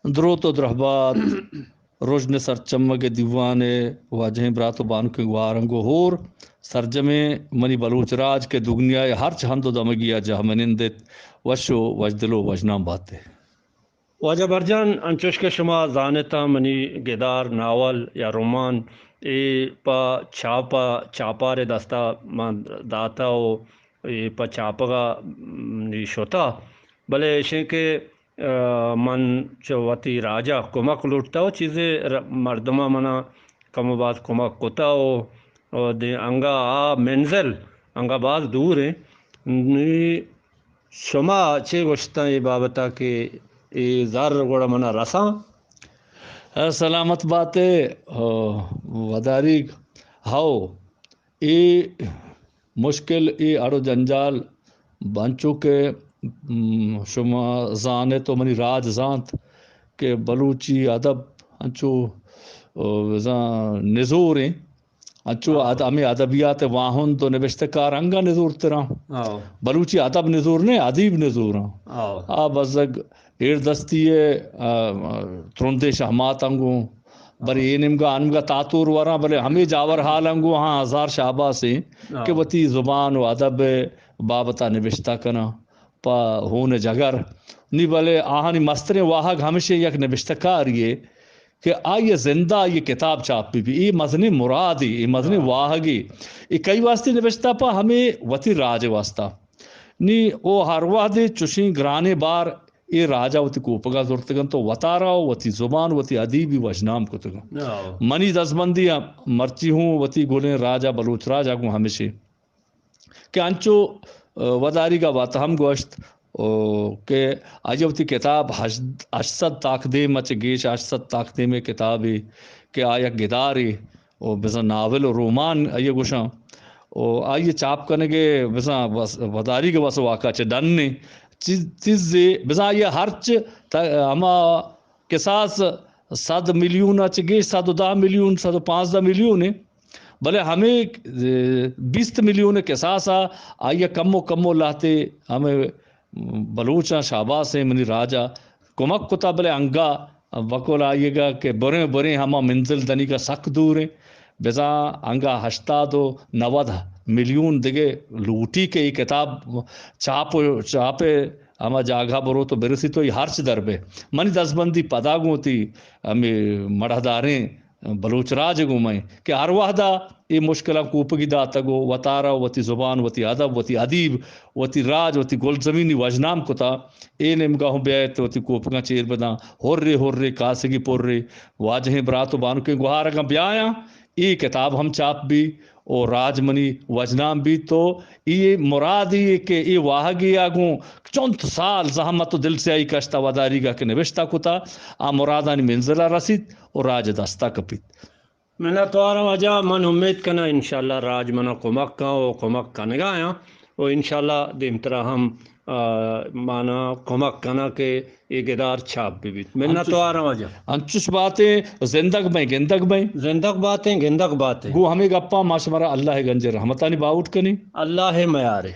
دروت و درہبات، رژن سرچمگ ءِ دیوان ءِ واجہیں برات و بانکیں گوہاراں گوں ہور، سرجمیں منی بلوچ راج کہ دگنیا ءِ ہرچ ہند و دمگی ءَ جہمنند ات، وش و وشدل و وژنام بات ئے۔ واجہ برجان، انچوش کہ شما زانتاں، منی گدار، ناول یا رومان، اے پہ چاپ ءَ، چاپار ءِ دست ءَ من داتہ و اے پہ چاپگ ءَ نی شتہ، بلے ایشیں کہ، آ، من چہ وتی راج ءَ کمک لوٹتہ و چیزے ر-، مردماں من ءَ کم و باز کمک کتہ و، و دے انگا آ منزل انگا باز دور ایں۔ نی شما چے گوشتاں اے بابت ءَ کہ اے زر گڑا من ءَ رساں؟ سلامت بات ئے، آ، وداریگ۔ ہو، اے مشکل، اے اڑ و جنجال، انچو کہ، م، شما زان ات و منی راج زانت کہ بلوچی ادب انچو، آ، بزاں نزور ایں، انچو ہاں۔ اد-، ہمے ادبیات ءِ واہند و نبشتہ کار انگا نزورتراں۔ ہاں۔ بلوچی ادب نزور نہ، ادیب نزوراں۔ ہاں۔ آ بزگ ایردستی ءِ، آ، ترندیں شہماتاں گوں، بلے اے نیمگا آ نیمگا تاتور وراں، بلے ہمے جاور حالاں گوں آہاں ہزار شاباس ایں ہاں۔ کہ وتی زبان و ادب ءِ بابت ءَ نبشتہ کناں پہ ہون جگر۔ نی بلے آہانی مستریں واہگ ہمیشیں یک نبشتہ کاری ءِ کہ آئی ءِ زندہ آئی ءِ کتاب چاپ بہ بی۔ اے مزنیں مرادے، اے مزنیں ہاں۔ واہگے۔ اے کئی واسطے نبشتہ؟ پہ ہمے وتی راج ءِ واسطہ۔ نی او ہر وہدے چوشیں گرانیں بار اے راج ءَ وتی کوپگ ءَ زرتگ انت و وتارا و وتی زبان، وتی ادیبی وژنام کتگ انت۔ ہاں۔ منی دزبندی ءَ مرچی ہوں وتی گلیں راج ءَ، بلوچ راج ءَ گوں ہمیشی کہ انچو، آ، وداریگ ءَ وت ہم گوشت، او، کہ آئی ءَ وتی کتاب ہشت، ہشت سد تاکدیم ءَ چہ گیش، ہشت سد تاکدیم ءِ کتابے کہ آ یک گدارے، او بزاں ناول و رومان آئی ءَ گوشاں۔ او آئی ءِ چاپ کنگ ءِ بزاں وس-، وداریگ ءِ وس واک ءَ چہ ڈن ایں۔ چیز، چیزے بزاں آئی ءَ ہرچ تا-، ہما کساس سد میلیون ءَ چہ گیش، سد و دہ میلیون، سد و پانزدہ میلیون ایں، بلے ہمے، اے، بیست میلیون ءِ کساس ءَ آئی ءَ کمو کمو لہتے ہمے بلوچاں شاباس ایں، منی راج ءَ کمک کتا، بلے انگا بقول آئیگ ءَ کہ بریں بریں ہما منزل دنیگا سک دور ایں۔ بزاں انگا ہشتاد و نود میلیون دگہ لوٹی کہ اے کتاب چاپ و، چاپ ءِ ہما جاگہ بروت و برسیت و اے ہرچ در بہ۔ منی دزبندی پدا گوں وتی ہمے مڑاہداریں بلوچ راج ءَ گوں مئے کہ ہر وہدا اے مشکلاں کوپگی داتگ و وتارا وتی زبان، وتی ادب، وتی ادیب، وتی راج، وتی گلزمینی وژنام کتا، اے نیمگا ہوں بیایت وتی کوپگاں چیر بداں، ہرے ہرے کاسگی پرے، واجہیں برات و بانکیں گوہارگاں بیایاں، اے کتاب ہم چاپ بی و راج منی وژنام بیت و اے مرادی کہ اے واہگی ءَ گوں چنت سال زحمت و دلسیاہی کشتا وداریگا کہ نبشتہ کتا، آ مرادانی منزلا رسیت و راج دستا کپیت۔ منتواراں واجہ، من امیت کناں انشاءاللہ راج منا کمک کن و کمک کنگایاں و انشاءاللہ دیمترا ہم، آ، مانا کمک کناں کہ اے گدار چاپ بہ بیت۔ منتواراں واجہ۔ انچش باتیں، زندگ بئیں، گندگ بئیں۔ زندگ باتیں، گندگ باتیں۔ گوں ہمے گپاں ما شمارا اللہ ءِ گنج ءِ رحمتانی باہوٹ کنیں۔ اللہ ءِ میارے۔